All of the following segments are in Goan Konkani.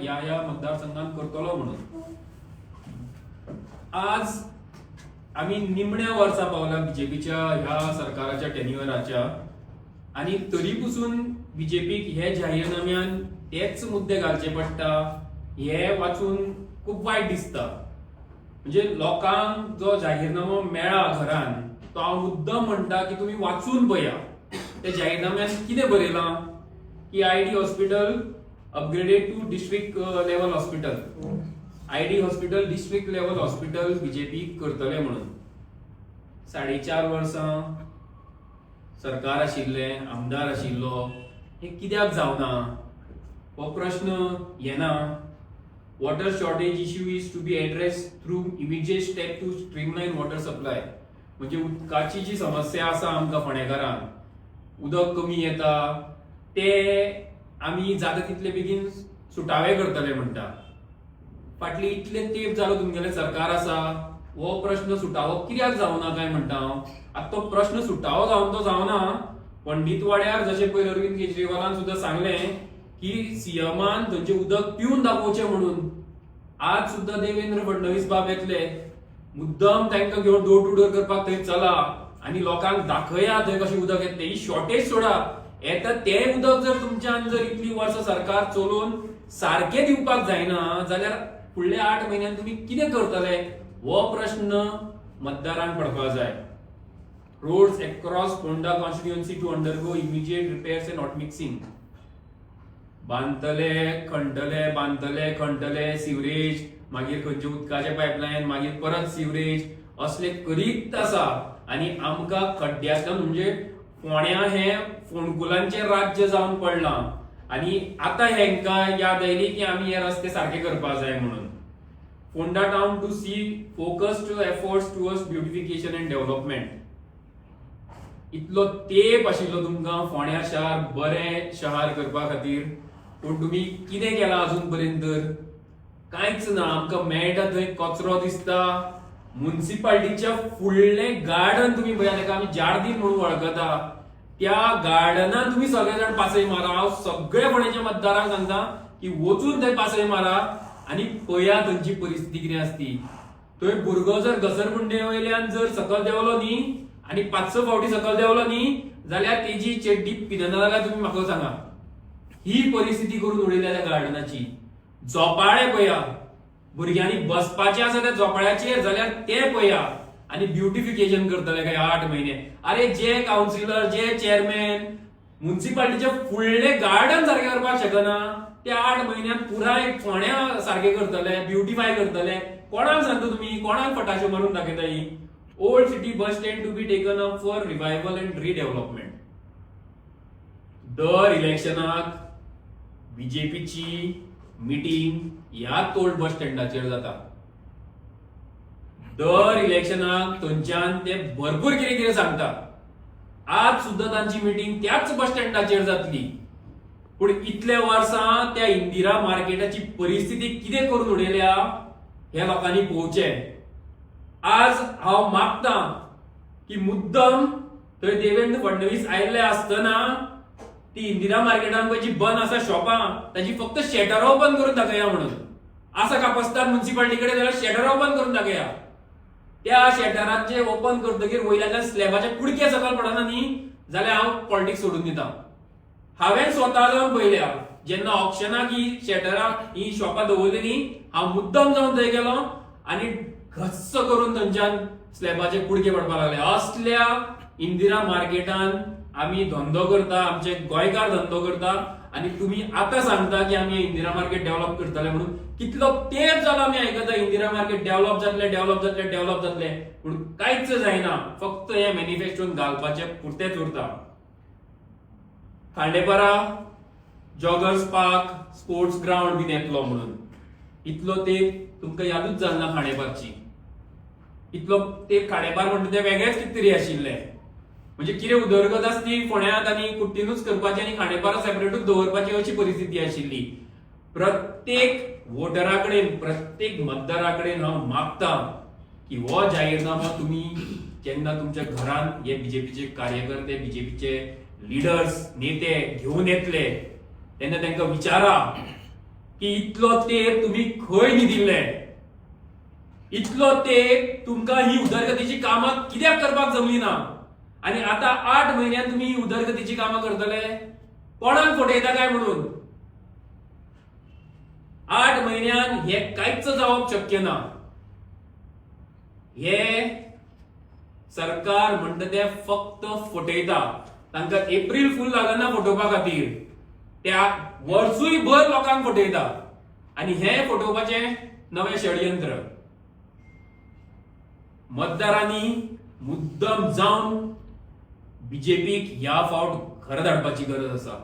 ह्या ह्या मतदारसंघात करतलो म्हणून. आज आमी निमण्या वर्सा पावला बीजेपीच्या ह्या सरकाराच्या टेन्युअराच्या आनी तरी पसून बीजेपीक हे जाहीरनाम्यान तेच मुद्दे घालचे पडटा हे वाचून खूब वायट दिसता. म्हणजे लोकांक जो जाहीरनामो मेळ्ळा घरान तो हांव मुद्दम म्हणटा की तुमी वाचून पळया. त्या जाहीरनाम्यान कितें बरयलां की ID hospital upgraded to district level hospital, ID hospital district level hospital BJP करतले म्हणून. 4.5 वर्सां सरकार आशिल्लें, आमदार आशिल्लो, हें कित्याक जावना हो प्रश्न येना. Water shortage issue is to be addressed through immediate step to streamline water supply. म्हणजे उदकाची जी समस्या आसा आमकां फोंडेकारांक, उदक कमी येता, ते आमी जाता तितले बेगीन सुटावे करतले म्हणटा. फाटली इतले तेंप जालो तुमगेलें सरकार आसा, हो प्रश्न सुटावो कित्याक जावना काय म्हणटा हांव. आतां तो प्रश्न सुटावो जावन तो जावना. पंडितवाड्यार जशें पयर अरविंद केजरीवालान सुद्दां सांगलें की सीएमान थंयचें उदक पिवन दाखोवचें म्हणून, आज सुद्दां देवेंद्र फडणवीस बाब येतले मुद्दम तांकां घेवन डोर टू डोर करपाक थंय चला आनी लोकांक दाखया थंय कशें उदक येतलें. ही शॉर्टेज सोडा, येता तें उदक जर तुमच्यान जर इतली वर्सां सरकार चलोवन सारकें दिवपाक जायना जाल्यार फुडल्या 8 म्हयन्यान तुमी कितें करतले हो प्रश्न मतदारांक पडपाक जाय. Roads across Ponda constituency to undergo immediate repairs and hot mixing. बांदतले, खणटले, बांदतले, खणटले, सिवरेज, मागीर खंयचे उदकाचे पायपलायन, मागीर परत सिवरेज, असले करीत आसा. आनी आमकां खड्ड्यांतल्यान, म्हणजे फोंड्या हें फोंडकुलांचें राज्य जावन पडलां आनी आतां हेंकां याद आयली की आमी हे रस्ते सारके करपाक जाय म्हणून. Ponda town to see focused efforts towards beautification and development. इतलो तेप आशिल्लो तुमकां फोंड्या शार बरें शहर करपा खातीर, पूण तुमी कितें केलां अजून पर्यंत तर? कांयच ना. आमकां मेळटा थंय कचरो दिसता. मुन्सिपाल्टीच्या फुडलें गार्डन तुमी पळया, ताका आमी जार्दीन म्हणून वळखता. त्या गार्डनान तुमी सगळे जाण पासय मारा. हांव सगळे फोंडेच्या मतदारांक सांगता की वचून थंय पासय मारा आनी पळया थंयची परिस्थिती कितें आसती. थंय भुरगो जर घसरगुंडे वयल्यान जर सकल देंवलो न्ही आनी पांच स फावटी सकल देंवलो न्ही जाल्यार तेजी चेड्डी पिनना जाल्यार तुमी म्हाका सांगा. ही परिस्थिती करून उडयल्या त्या गार्डनाची. झोपाळे पळया, भुरग्यांनी बसपाचें आसा त्या झोपाळ्याचेर जाल्यार ते पळया आनी ब्युटिफिकेशन करतले काय 8 म्हयने. अरे, जे कावन्सिलर, जे चेअरमॅन मुन्सिपाल्टीचे फुडले गार्डन सारकें करपाक शकना, ते 8 म्हयन्यात पुराय फोंड्या सारकें करतले, ब्युटिफाय करतले. कोणाक सांगता तुमी? कोणाक फटाश्यो मारून दाखयता ही? Old city bus stand to be taken up for revival and redevelopment. दर इलेक्शनाक बीजेपीची मिटींग ह्याच ओल्ड बस स्टँडाचेर जाता. दर इलेक्शनाक थंयच्यान ते भरपूर कितें कितें सांगता. आज सुद्दां तांची मिटींग त्याच बस स्टँडाचेर जातली. पूण इतले वर्सां त्या इंदिरा मार्केटाची परिस्थिती कितें करून उडयल्या हे लोकांनी पळोवचें. आज हांव मागता की मुद्दम थंय देवेंद्र फडणवीस आयिल्ले आसतना ती इंदिरा मार्केटान पळय जी बंद आसा शॉपां, ताजी फक्त शटर ओपन करून दाखया म्हणून. आसा कापस्तार मुन्सिपाल्टी कडेन जाल्यार शटर ओपन करून दाखया. त्या शटराचे ओपन करतकीर वयल्यान स्लॅबाचे कुडके सकयल पडना न्ही जाल्यार हांव पॉलिटिक्स सोडून दिता. हांवें स्वता जावन पळयल्या, जेन्ना ऑक्शनाक ही शटरां, ही शॉपां दवरली न्ही, हांव मुद्दम जावन थंय गेलो आनी घस्स करून थंयच्यान स्लॅबाचे कुडके पडपाक लागले. असल्या इंदिरा मार्केटान आमी धंदो करता, आमचे गोंयकार धंदो करता आनी तुमी आतां सांगता की आमी इंदिरा मार्केट डेव्हलप करतले म्हणून. कितलो तेंप जालो आमी आयकता, इंदिरा मार्केट डेव्हलप जातले, डेव्हलप जातले, डेव्हलप जातले, पूण कांयच जायना. फक्त हे मॅनिफेस्टोन घालपाचे पुरतेच उरता. Khandepar joggers park, sports ground बीन येतलो म्हणून. इतलो तेंप तुमकां यादूच जालना खांडेपारची. इतलो तेंप खांडेपार म्हणटा ते वेगळेच कितें तरी आशिल्ले. म्हणजे कितें उदरगत आसा ती फोंड्यांत आनी कुट्टीनूच करपाची आनी खांडेपारा सेपरेटूच दवरपाची अशी परिस्थिती आशिल्ली. प्रत्येक वोटरा कडेन, प्रत्येक मतदारा कडेन हांव मागता की हो जाहीरनामो तुमी जेन्ना तुमच्या घरान हे बीजेपीचे कार्यकर्ते, बीजेपीचे लिडर्स, नेते घेवन येतले तेन्ना तांकां विचारा. की इतलो तेंप तुमी खंय न्हिदिल्ले, इतलो तेंप तुमकां ही उदरगतीची कामां कित्याक करपाक जमली ना आनी आतां 8 म्हयन्यान तुमी ही उदरगतीची कामां करतले? कोणाक फटयता काय म्हणून? 8 म्हयन्यान हे कांयच जावप शक्य ना. हे सरकार म्हणटा ते फक्त फटयता. तांकां एप्रील फूल लागना फटोवपा खातीर, त्या वर्सूय भर लोकांक फटयता. आनी हे फटोवपाचें नवें षडयंत्र. मतदारांनी मुद्दम जावन बीजेपीक ह्या फावट घरा धाडपाची गरज आसा,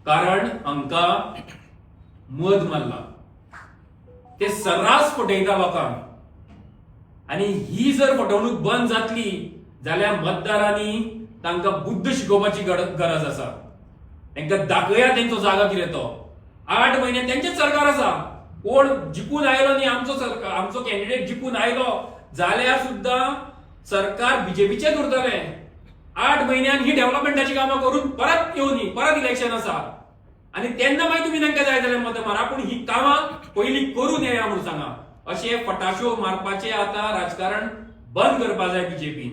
कारण हांकां मद मारला, ते सर्रास फटयता लोकांक. आनी ही जर फटवणूक बंद जातली जाल्यार मतदारांनी तांकां बुद्द शिकोवपाची गरज आसा. तांकां दाखया तेंचो जागो कितें तो. 8 म्हयने तेंचेच सरकार आसा, कोण जिखून आयलो न्ही, आमचो सरकार, आमचो कॅन्डिडेट जिखून आयलो जाल्यार सुद्दां सरकार बीजेपीचेच उरतलें. 8 म्हयन्यान ही डेव्हलपमेंटाची कामां करून परत येवनी, परत इलेक्शन आसा आनी तेन्ना मागीर तुमी तांकां जाय जाल्यार मतां मारा, पूण ही कामां पयलीं करून येया म्हणून सांगा. अशे फटाश्यो मारपाचें आतां राजकारण बंद करपा जाय बीजेपीन,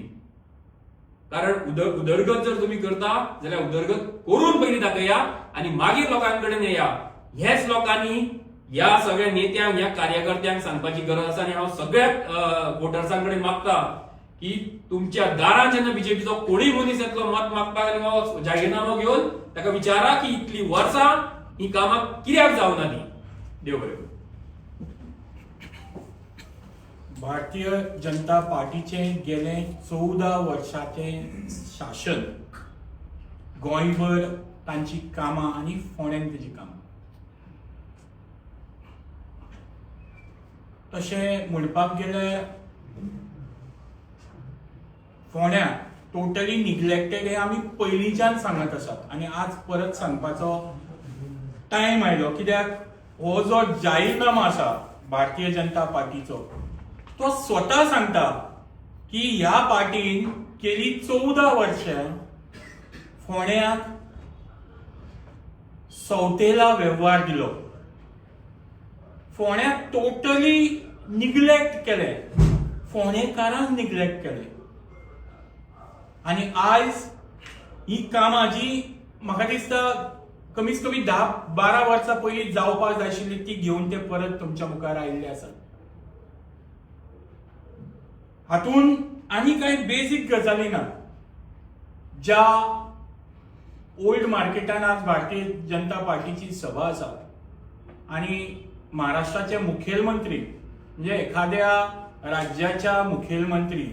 कारण उदरगत जर तुमी करता जाल्यार उदरगत करून पयलीं दाखया आनी मागीर लोकां कडेन येया. हेच लोकांनी ह्या सगळ्या नेत्यांक, ह्या कार्यकर्त्यांक सांगपाची गरज आसा. आनी हांव सगळ्या वोटर्सां कडेन मागता की तुमच्या दारान जेन्ना बीजेपीचो कोणूय मनीस येतलो मत मागपाक, जाहीरनामो घेवन ताका विचारा की इतली वर्सां ही कामां कित्याक जावना ती. देव बरें करूं. भारतीय जनता पार्टीचे गेले 14 वर्षाचे शासन गोंयभर तांची कामां आनी फोंड्यान तेजी कामां, तशें म्हणपाक गेल्यार फोंड्या टोटली निग्लेक्टेड हे आमी पयलींच्यान सांगत आसात आनी आज परत सांगपाचो टायम आयलो, कित्याक हो जो जाहीरनामा आसा भारतीय जनता पार्टीचो तो स्वता सांगता की ह्या पार्टीन केली 14 वर्षां फोंड्याक सवतेला वेव्हार दिलो, फोंड्याक टोटली निग्लेक्ट केले, फोंडेकारांक निग्लेक्ट केले. आनी आयज ही कामां जी म्हाका दिसता कमीत कमी 10-12 वर्सां पयलीं जावपाक जाय आशिल्ली ती घेवन ते परत तुमच्या मुखार आयिल्ले आसात. हातून आनी कांय बेजीक गजाली ना ज्या ओल्ड मार्केटान आज भारतीय जनता पार्टीची सभा आसा आनी महाराष्ट्राचे मुखेलमंत्री म्हणजे एखाद्या राज्याच्या मुखेलमंत्री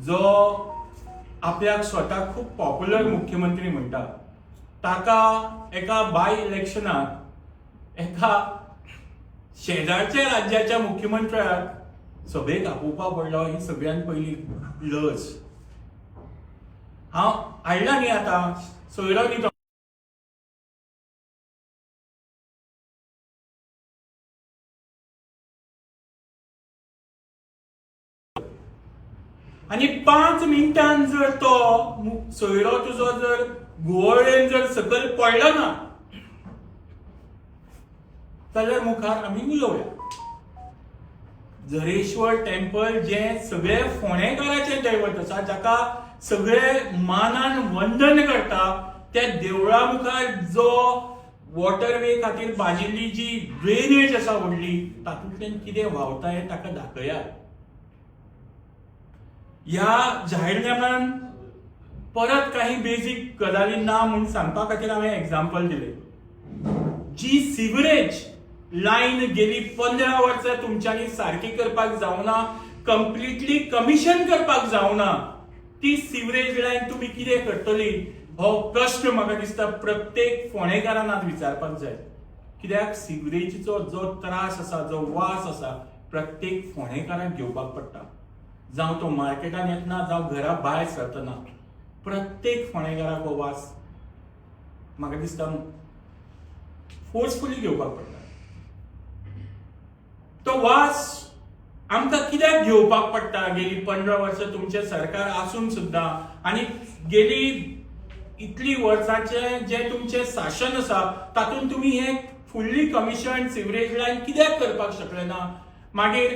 जो आपल्याक स्वता खूब पॉप्युलर मुख्यमंत्री म्हणटा ताका एका बाय इलेक्शनाक एका शेजारच्या राज्याच्या मुख्यमंत्र्याक सभेक आपोवपा पडलो, ही सगळ्यात पयली लज. हांव हाडला न्ही आतां सोयरो न्ही तो. आनी 5 मिनटान जर तो सोयरो तुजो जर घुंवळेन जर सकयल पडलो ना जाल्यार मुखार आमी उलोवया. झरेश्वर टेम्पल जे सगळे फोंडेकाराचें दैवत आसा, जाका सगळे मानान वंदन करता, त्या देवळा मुखार जो वॉटरवे खातीर बाजिल्ली जी ड्रेनेज आसा व्हडली, तातूंतल्यान कितें व्हांवता हें ताका दाखयात. ह्या जाहीरनाम्यान परत काही बेजीक गजाली ना म्हूण सांगपा खातीर हांवें एग्जाम्पल दिलें. जी सिवरेज लायन गेली 15 वर्सां तुमच्यांनी सारकी करपाक जावना, कंप्लिटली कमिशन करपाक जावना, ती सिवरेज लायन तुमी कितें करतली हो प्रश्न म्हाका दिसता प्रत्येक फोंडेकारान आज विचारपाक जाय. कित्याक सिवरेजीचो जो त्रास आसा, जो वास आसा, प्रत्येक फोंडेकाराक घेवपाक पडटा, जावं तो मार्केटान येतना जावं घरा भायर सरतना, प्रत्येक फोंडेकाराक हो वास म्हाका दिसता फोर्सफुली घेवपाक पडटा. तो वास आमकां कित्याक घेवपाक पडटा? गेली 15 वर्सां तुमचें सरकार आसून सुद्दां आनी गेली इतली वर्सांचें जें तुमचें शासन आसा तातूंत तुमी हें फुल्ली कमिशन सिवरेज लायन कित्याक करपाक शकले ना, मागीर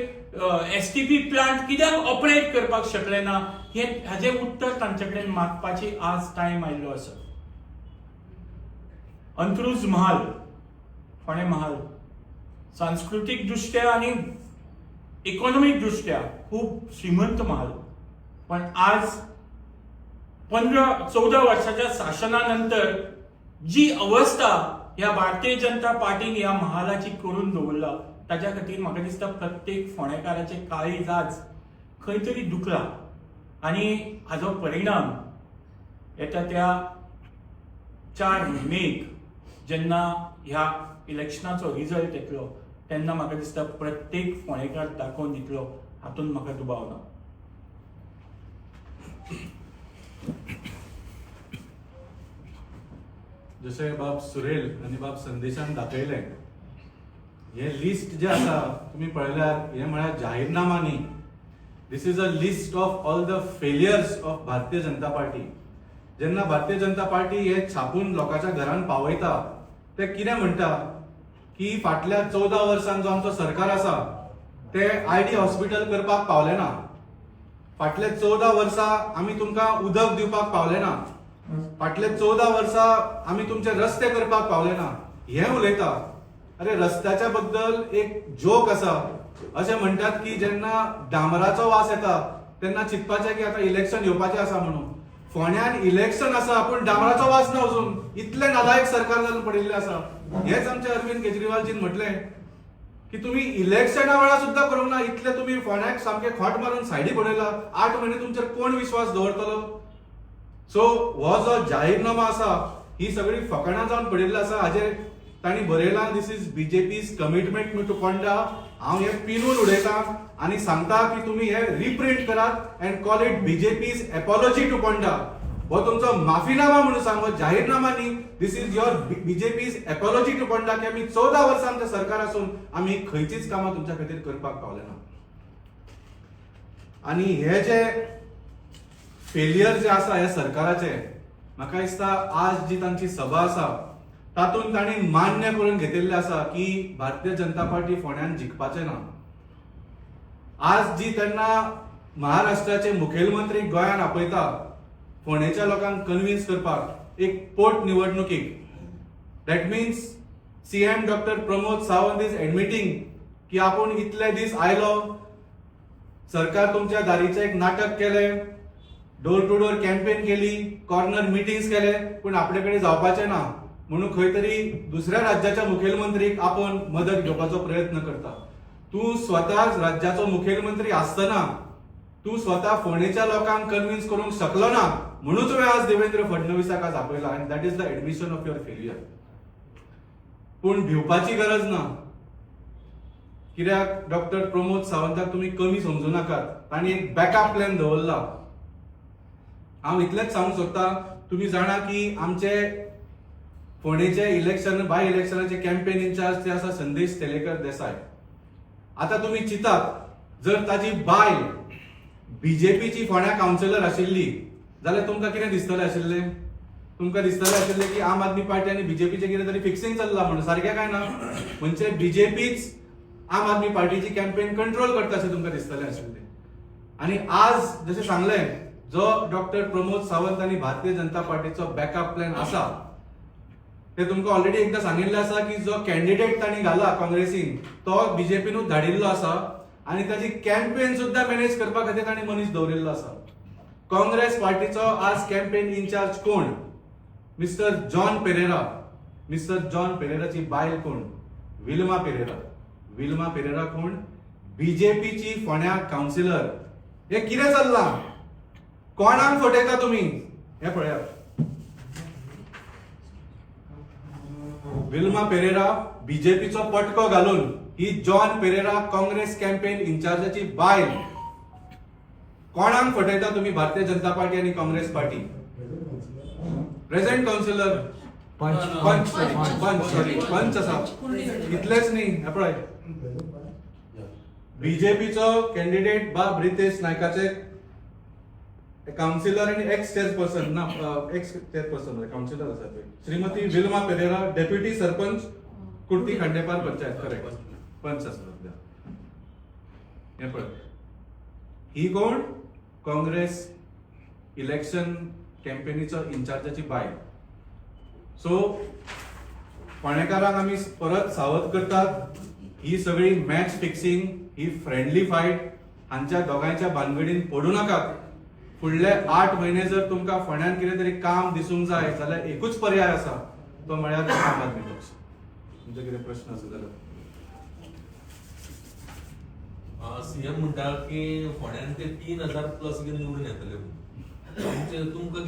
एसटीपी प्लांट कित्याक ऑपरेट करपाक शकले ना, हे हाजें उत्तर तांचे कडेन मागपाची आज टायम आयिल्लो आसा. अंत्रुज महाल, फोंडें महाल सांस्कृतीक दृश्ट्या आनी इकॉनॉमीक दृश्ट्या खूब श्रीमंत महाल, पण आज 15-14 वर्षाच्या शासना नंतर जी अवस्था ह्या भारतीय जनता पार्टीन ह्या महालाची करून दवरला ताच्या खातीर म्हाका दिसता प्रत्येक फोंडेकाराचें काळीज आज खंय तरी दुखला आनी हाजो परिणाम येता त्या 4 मेक जेन्ना ह्या इलेक्शनाचो रिजल्ट येतलो तेन्ना म्हाका दिसता प्रत्येक फोंडेकार दाखोवन दितलो, हातूंत म्हाका दुबाव ना. जशें बाब सुरेल आनी बाब संदेशान दाखयलें, हें लिस्ट जें आसा तुमी पळयल्यार हें म्हळ्यार जाहीरनामा न्ही. This is a list of all the failures of Bharatiya Janata Party. जेन्ना भारतीय जनता पार्टी हे छापून लोकांच्या घरान पावयता ते कितें म्हणटा की फाटल्या 14 वर्सांत जो आमचो सरकार आसा ते आयडी हॉस्पिटल करपाक पावले ना, फाटल्या 14 वर्सां आमी तुमकां उदक दिवपाक पावले ना, फाटले 14 वर्सां आमी तुमचे रस्ते करपाक पावले ना, हें उलयता. अरे रस्त्याच्या बद्दल एक जोक आसा, अशें म्हणटात की जेन्ना डांबराचो वास येता तेन्ना चिंतपाचें की आतां इलेक्शन येवपाचें आसा म्हणून. फोंड्यान इलेक्शन आसा पूण डांबराचो वास ना अजून, इतलें नालायक सरकार जावन पडिल्लें आसा. हेच आमचे अरविंद केजरीवालजीन म्हटलें की तुमी इलेक्शना वेळार सुद्दां करूंक ना, इतले तुमी फोंड्याक सामकें खोट मारून सायडीक उडयला, 8 म्हयने तुमचेर कोण विश्वास दवरतलो? सो हो जो जाहीरनामा आसा ही सगळी फकाणां जावन पडिल्ली आसा. हाजेर तांणी बरयलां this is BJP's commitment to Ponda. हांव हें पिनून उडयता आनी सांगता की तुमी हें रिप्रिंट करात and call it BJP's apology to Ponda. हो तुमचो माफीनामा म्हणून सांग, हो जाहीरनामा न्ही. This is your BJP's apology to Ponda की आमी 14 वर्सां आमचें सरकार आसून आमी खंयचीच कामां तुमच्या खातीर करपाक पावले ना. आनी हे जे फेलियर जे आसा ह्या सरकाराचे, म्हाका दिसता आज जी तांची सभा आसा तातूंत तांणी मान्य करून घेतिल्लें आसा की भारतीय जनता पार्टी फोंड्यान जिखपाचें ना. आज जी तेन्ना महाराष्ट्राचे मुखेलमंत्री गोंयान आपयता फोंडेच्या लोकांक कन्विन्स करपाक एक पोट निवडणुकीक, that means CM doctor Pramod Sawant is admitting की आपूण इतले दीस आयलो, सरकार तुमच्या दारीचें एक नाटक केलें, डोर टू डोर कॅम्पेन केली, कॉर्नर मिटिंग्स केले, पूण आपले कडेन जावपाचें ना म्हणून खंय तरी दुसऱ्या राज्याच्या मुखेलमंत्रीक आपोवन मदत घेवपाचो प्रयत्न करता. तूं स्वता राज्याचो मुखेलमंत्री आसतना तूं स्वता फोंडेच्या लोकांक कन्विन्स करूंक शकलो ना म्हणून तुवें आज देवेंद्र फडणवीसाक आज आपयला आनी that is the admission of your failure. पूण भिवपाची गरज ना, कित्याक डॉक्टर प्रमोद सावंताक तुमी कमी समजू नाकात, तांणी एक बॅकअप प्लॅन दवरला. हांव इतलेंच सांगूंक सोदता, तुमी जाणा की आमचे फोंडेचे इलेक्शन बाय इलेक्शनाचे कॅम्पेन इन्चार्ज ते आसा संदेश तेलेकर देसाय. आतां तुमी चिंतात जर ताजी बायल बीजेपीची फोंड्या कावन्सिलर आशिल्ली जाल्यार तुमकां कितें दिसतलें आशिल्लें? तुमकां दिसतलें आशिल्लें की आम आदमी पार्टी आनी बीजेपीचें कितें तरी फिक्सिंग चल्लां म्हणून, सारकें काय ना? म्हणजे बीजेपीच आम आदमी पार्टीची कॅम्पेन कंट्रोल करता अशें तुमकां दिसतलें आशिल्लें. आनी आज जशें सांगलें, जो डॉक्टर प्रमोद सावंत आनी भारतीय जनता पार्टीचो बॅकअप प्लॅन आसा ते तुमकां ऑलरेडी एकदां सांगिल्लें आसा की जो कॅन्डिडेट तांणी घाला काँग्रेसीन तो बीजेपीनूच धाडिल्लो आसा आनी ताची कॅम्पेन सुद्दां मॅनेज करपा खातीर तांणी मनीस दवरिल्लो आसा. काँग्रेस पार्टीचो आज कॅम्पेन इन्चार्ज कोण? Mister John Pereira. Mister John पेरेराची बायल कोण? विल्मा पेरेरा. विल्मा पेरेरा कोण? बीजेपीची फोंड्या कावन्सिलर. हे कितें चल्लां? कोणाक फटयता तुमी? हे पळयात, विल्मा पेरेरा बीजेपीचो पटको घालून ही जॉन पेरेरा काँग्रेस कॅम्पेन इन्चार्जाची बायल. कोणाक फटयता तुमी? भारतीय जनता पार्टी आनी काँग्रेस पार्टी. प्रेझेंट कावन्सिलर पंच, पंच, सॉरी पंच आसा. इतलेच न्ही, हे पळय बीजेपीचो कॅन्डिडेट बाब रितेश नायकाचे कावन्सिलर आनी एक्स चेअरपर्सन ना, एक्स चेअरपर्सन कावन्सिलर आसा ते, श्रीमती विल्मा पेरेरा, डेप्युटी सरपंच कुर्ती खांडेपार पंचायत, करेक्ट, पंच आसा सध्या. हें पळय, ही कोण? काँग्रेस इलेक्शन कॅम्पेनीचो इन्चार्जाची बायल. सो फोंडेकारांक आमी परत सावध करतात, ही सगळी मॅच फिक्सिंग, ही फ्रेंडली फायट, हांच्या दोगांयच्या भानगडीन पडूं नाकात. फुडले 8 म्हयने जर तुमकां फोंड्यान कितें तरी काम दिसूंक जाय जाल्यार एकूच पर्याय आसा, तो म्हळ्यार आम आदमी पक्ष. तुमचे कितें प्रश्न आसा जाल्यार. सीएम म्हणटा की फोंड्यान ते 3000 प्लस निवडून येतले. तुमकां